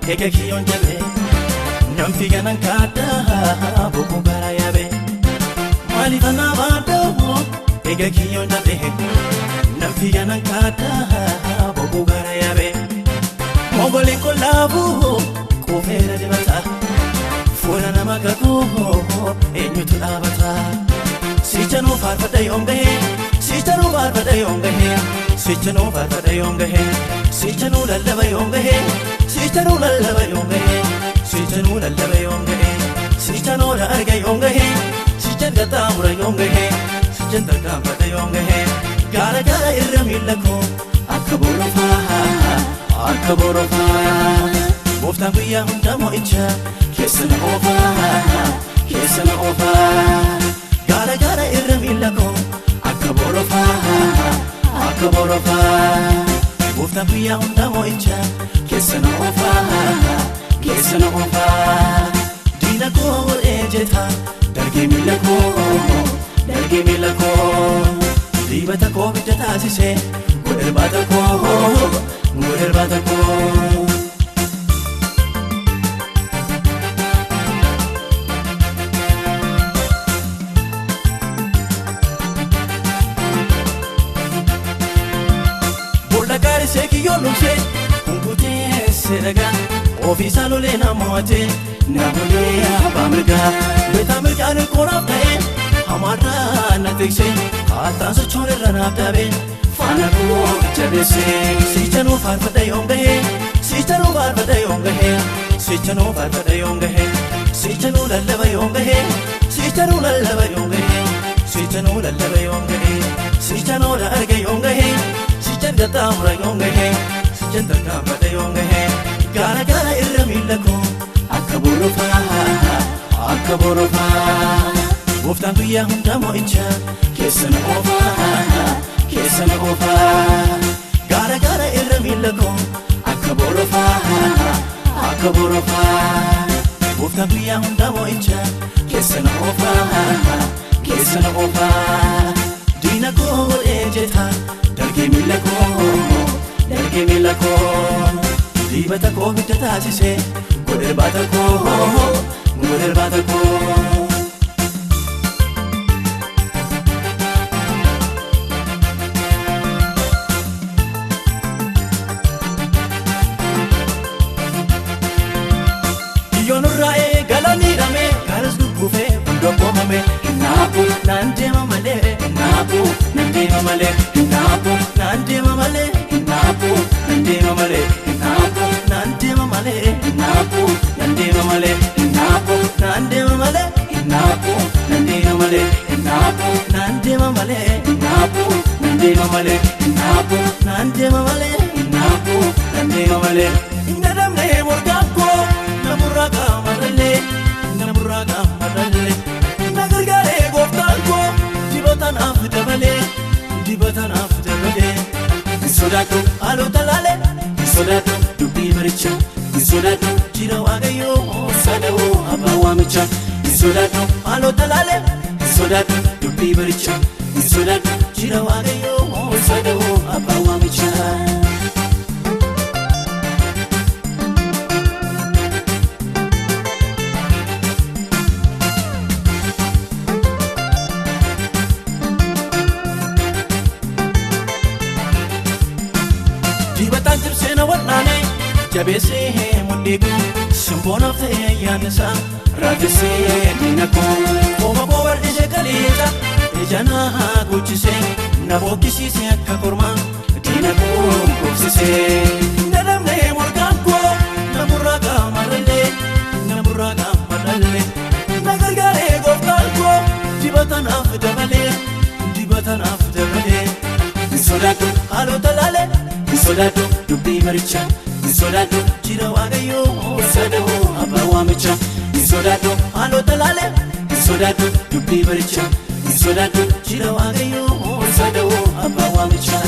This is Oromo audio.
Eega kiyyoon jabee nam fiiganan kaaddaa bokkuu garaa yaabee. Maaliif anaa baaduu eega kiyyoon jabee nam fiiganan kaaddaa bokkuu garaa yaabee. Mogoleen kollaafuu quufeera dibata fuula nama kakuu eenyutu dhaabata. Sicha nuu faarfadha yoom gahee, sicha nuu faarfadha yoom gahee, sicha nuu faarfadha yoom gahee, sicha nuu lallaba yoom gahee, sicha nuu lallaba yoom gahee, sicha nuu lallaba yoom gahee, sicha noola arga yoom gahee, sicha gaxaamura yoom gahee, sicha tarkaanfadha yoom gahee. Gaara gaara irra miilla koo akka borofaa, akka borofaa. Gooftaan guyyaa hundaa mo'icha keessa na oofaa, keessa na oofaa. Gaara gaara irra miilla koo akka borofaa, akka borofaa. Gooftaan guyyaa hundaa mo'icha keessa na oofaa, keessa na oofaa. Diina koo godhee jeta dargee miilla koo, dargee miilla koo. Dibata koo bidda taasisee godherbaata koo, godherbaata koo. Boolla gaarisee kiyyoon dhumsee hunkuteesse dhagaa ofiisaa lolee na mo'atee na bulee abbaa mirgaa beetaa mirgaan koonaaf ta'ee hamaarraa na tiksee haattaan sochoon irra naaf dhaabee faana koo jabeessee. Sicha nuu faarfadha yoom gahee, sicha nuu faarfadha yoom gahee, sicha nuu faarfadha yoom gahee, sicha nuu lallaba yoom gahee, sicha nuu lallaba yoom gahee, sicha nuu lallaba yoom gahee, sicha noola arga yoom gahee, sicha gaxaamura yoom gahee, sicha tarkaanfadha yoom gahee. Gaara gaara irra miilla koo akka borofaa, akka borofaa. Gooftaan guyyaa hundaa mo'icha keessa na oofaa, keessa na oofaa. Gaara gaara irra miilla koo akka borofaa, akka borofaa. Gooftaan guyyaa hundaa mo'icha keessa na oofaa, keessa na oofaa. Diina koo godhee jeta dargee miilla koo, dargee miilla koo. Dibata koo bidda taasisee godherbaata koo, godherbaata koo. Kiyyoon irraa eegalanii hidhamee gaaras gugguufee hundoo koomame. Naapu naan deema malee, naapu nan deema malee, naapu naan deema malee, naapu nan deema malee, naapu naan deema malee, naapu nan deema malee, naapu naan deema malee, naapu nan deema malee, naapu naan deema malee, naapu nan deema malee, naapu naan deema malee, naapu nan deema malee. Hin dadhabne morgaan koo namurraa qaamarrallee, namurraa qaamarrallee. Na gargaaree gooftaan koo dibata naaf dabalee, dibata naaf dabalee. Hin sodaadhu haalota laalee, hin sodaadhu dubbii baricha, hin sodaadhu jira Waaqayyoo sada'oo abbaa waamicha. Hin sodaadhu haalota laalee, hin sodaadhu dubbii baricha, hin sodaadhu jira Waaqayyoo sada'oo abbaa waamicha. Dibataan cimsee na wal'aanee jabeessee mudhiiku simboonaaf ta'ee ayyaanni isaa raajessee diina koo. Qooma koo bal'isee kaleessa ija na guchisee na bookkisiisee akka kormaa diina koo gogsisee. Hin dadhabne morkaan koo namurraa qaamarrallee, namurraa qaamarrallee. Na gargaaree gooftaan koo dibata naaf dabalee, dibata naaf dabalee. Hin sodaadhu haalota laalee, hin sodaadhu dubbii baricha, hin sodaadhu jira Waaqayyoo sada'oo abbaa waamicha. Hin sodaadhu haalota laalee, hin sodaadhu dubbii baricha, hin sodaadhu jira Waaqayyoo sada'oo abbaa waamicha.